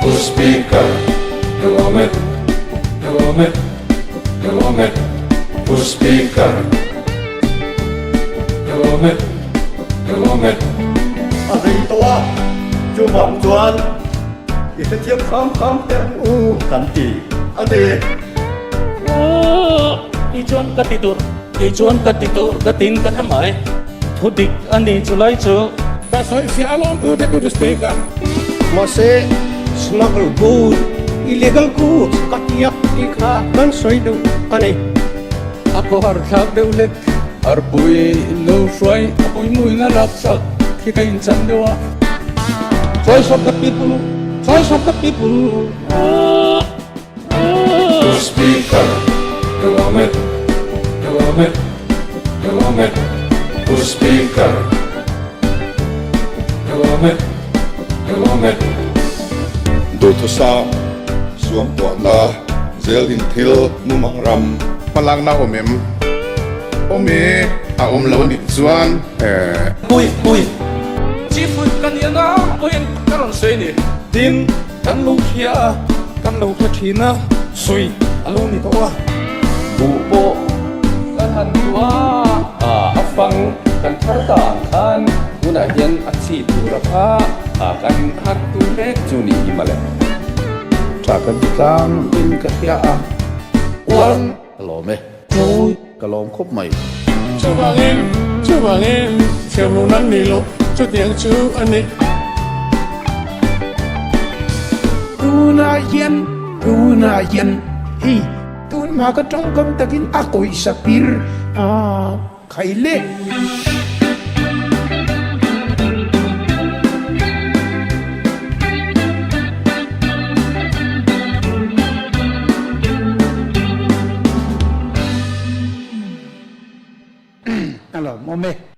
Pu Speaker, ka lawm e, ka lawm e, ka lawm e, Pu Speaker, ka lawm e, ka lawm e. A rei tawh a, chuvang chuan i hrethiam kham kham teh ang u kan ti a ni. Kei chuan ka ti tur, kei chuan ka ti tur ka tin ka hre mai. Thu dik a ni chu lai chu. Ka sawi fiah alawm Pu Deputy Speaker. Mahse, smuggle good, illegal goods ka tia tih kha kan sawi deuh a ni. A khawhar thlak deuh hlek. Arpui in lo hruai a puimuina laksak khi ka inchan deuh a. Choice of the people, choice of the people. Pu Speaker, ka lawm e, ka lawm e, ka lawm e, Pu Speaker, ka lawm e, ka lawm e. Duhthusam, suamtuahna, zel in thil mumang ram. Hmalakna awm em? Awm e, a awm lo anih chuan eh. Pui, pui. Chief Whip ka nia na pawhin ka rawn sawi a ni. Tin, Kan lo hria a, kan lo hre thin a, sawi a lo ni tawh a. Buh pawh kan han duh a, a fang kan thar ta ang khan tunah hian a chi tura kha kan han tu mek chu ni hi mawle. Tha kan ti tlang in ka hria a, One. Ka lawm e. Two. Ka lawm khawp mai. Chuvangin, chuvangin, thiamlo nan ni loh chutiang chu a ni. Tunah hian, tunah hian, hei tun hma ka tawngkam takin a kawihsa pir a khai le. A lawmawm e.